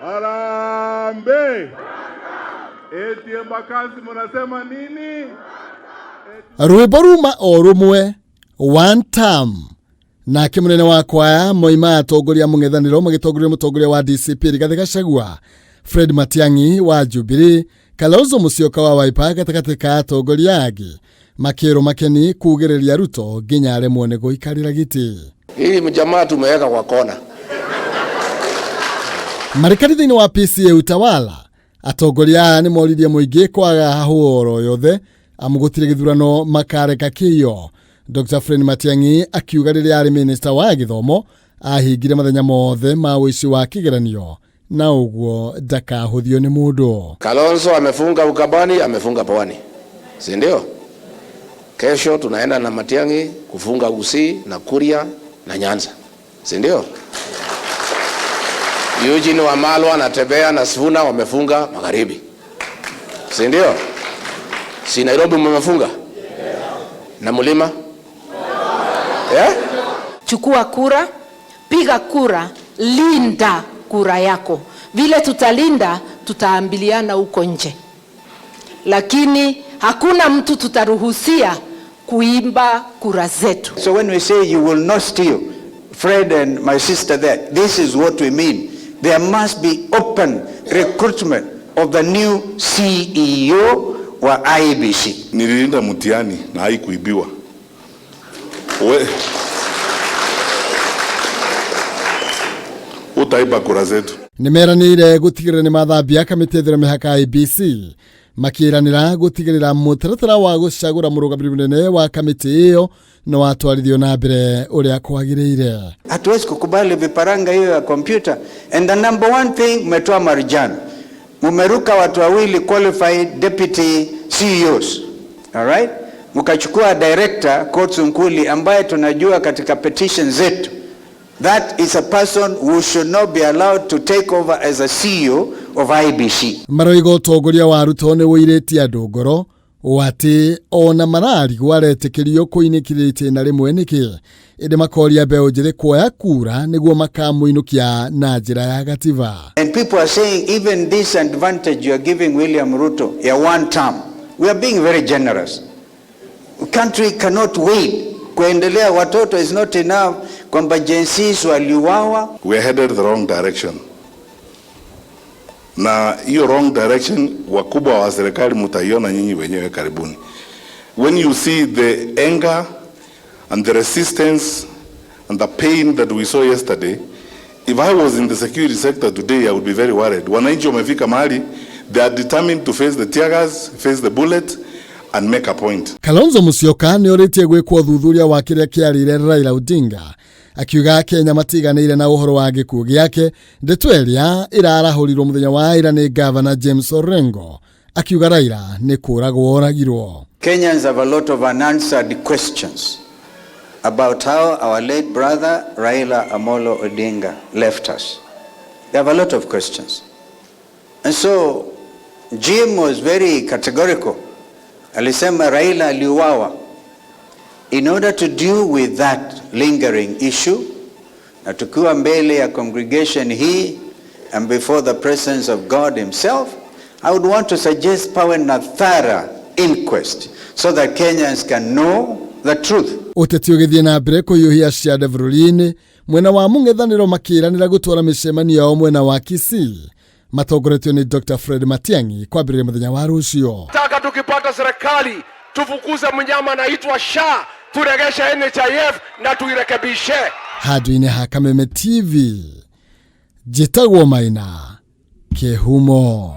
Harambee! Eti Embakasi munasema nini? Rwĩmbo ruma o rũmwe, one term. Nake mũnene wa kwaya moima atongoria mũng'ethanĩro magĩtongoria mũtongoria wa DCP Rigathĩ Gachagua, Fred Matiang'i wa Jubilee, Kalonzo Musyoka wa Wiper gatagatĩ ka atongoria angĩ makĩrwo makeni kugĩrĩria Ruto nginya aremwo nĩ gũikarĩra gĩtĩ. Hii mjamaa tumeweka kwa kona. Marĩ thĩinĩ wa PCA Utawala, atongoria aya nĩ moririe mũingĩ kwaga hahũ oro yothe amu gũtirĩ gĩthurano makareka kĩyo. Dr. Fred Matiang'i akiuga rĩrĩa arĩ minista wa gĩthomo ahingire mathenya mothe ma ũici wa kĩgeranio na ũguo ndakahũthio nĩ mũndũ. Kalonzo amefunga Ukambani, amefunga Pwani, si ndio? Kesho tunaenda na Matiang'i kufunga Gusii na Kuria na Nyanza, si ndio? Eugene Wamalwa na Tebea na Sifuna wamefunga Magharibi, si ndio? Si Nairobi mmefunga na Mlima, yeah? Chukua kura, piga kura, linda kura yako. Vile tutalinda, tutaambiliana huko nje, lakini hakuna mtu tutaruhusia kuimba kura zetu. So when we say you will not steal, Fred and my sister there, this is what we mean. There must be open recruitment of the new CEO wa IEBC. Nililinda mtihani na haikuibiwa. We utaiba kura zetu. Nĩ meranĩire gũtigĩrĩra nĩ mathambia kamĩtĩ ĩthera mĩhaka IEBC, makĩranĩra gũtigĩrĩra mũtaratara wa gũcagũra mũrũgamĩrĩri mũnene wa kamĩtĩ ĩyo nĩ watwarithio na mbere ũrĩa kwagĩrĩire. Hatuwezi kukubali viparanga hiyo ya kompyuta. And the number one thing, mmetoa marijani, mumeruka watu wawili qualified deputy CEOs. All right? Mkachukua director Coates Nkuli ambaye tunajua katika petition zetu that is a person who should not be allowed to take over as a CEO of IEBC. Maroiga ũtongoria wa Ruto nĩ ũirĩtie andũ ngoro atĩ ona mararigwo aretĩkĩrio kũinĩkĩria itĩna rĩmwe nĩkĩ, ĩndĩ makoria mbeũ njĩthĩ kuoya kura nĩguo makamũinũkia na njĩra ya gatiba. And people are saying even this advantage you are giving William Ruto, ya one term, we are being very generous. Country cannot wait. Kuendelea watoto is not enough kwamba Gen Zs waliuawa. We are headed the wrong direction. Na hiyo wrong direction wakubwa wa serikali mtaiona nyinyi wenyewe karibuni. When you see the anger and the resistance and the pain that we saw yesterday, if I was in the security sector today, I would be very worried. Wananchi wamefika mahali, they are determined to face the tear gas, face the bullet, and make a point. Kalonzo Musyoka nĩ orĩtie gwĩkwo ũthuthuria wa kĩrĩa kĩarĩire Raila Odinga, akiuga Kenya matiganĩire na ũhoro wa gĩkuũ gĩake, ndeto ĩrĩa ĩrarahũrirwo mũthenya wa ira nĩ Gavana James Orengo, akiuga Raila nĩ kũragwo oragirwo. Kenyans have a lot of unanswered questions about how our late brother Raila Amolo Odinga left us. They have a lot of questions. And so Jim was very categorical. Alisema Raila aliuawa. In order to deal with that lingering issue, na tukiwa mbele ya congregation hii and before the presence of God himself, I would want to suggest pawe na thorough inquest so that Kenyans can know the truth. Ũteti ũgĩthiĩ na mbere kũhiũhia ciande bũrũri-inĩ, mwena wa mũng'ethanĩro makĩranĩra gũtwara mĩcemanio yao mwena wa Kisii matongoretio nĩ Dr. Fred Matiang'i kwambĩrĩria mũthenya wa rũciũ. Taka tukipata serikali tufukuze mnyama anaitwa SHA, turegeshe NHIF na tuirekebishe. Handũ-inĩ ha Kameme TV, njĩtagwo Maina Kĩhumo.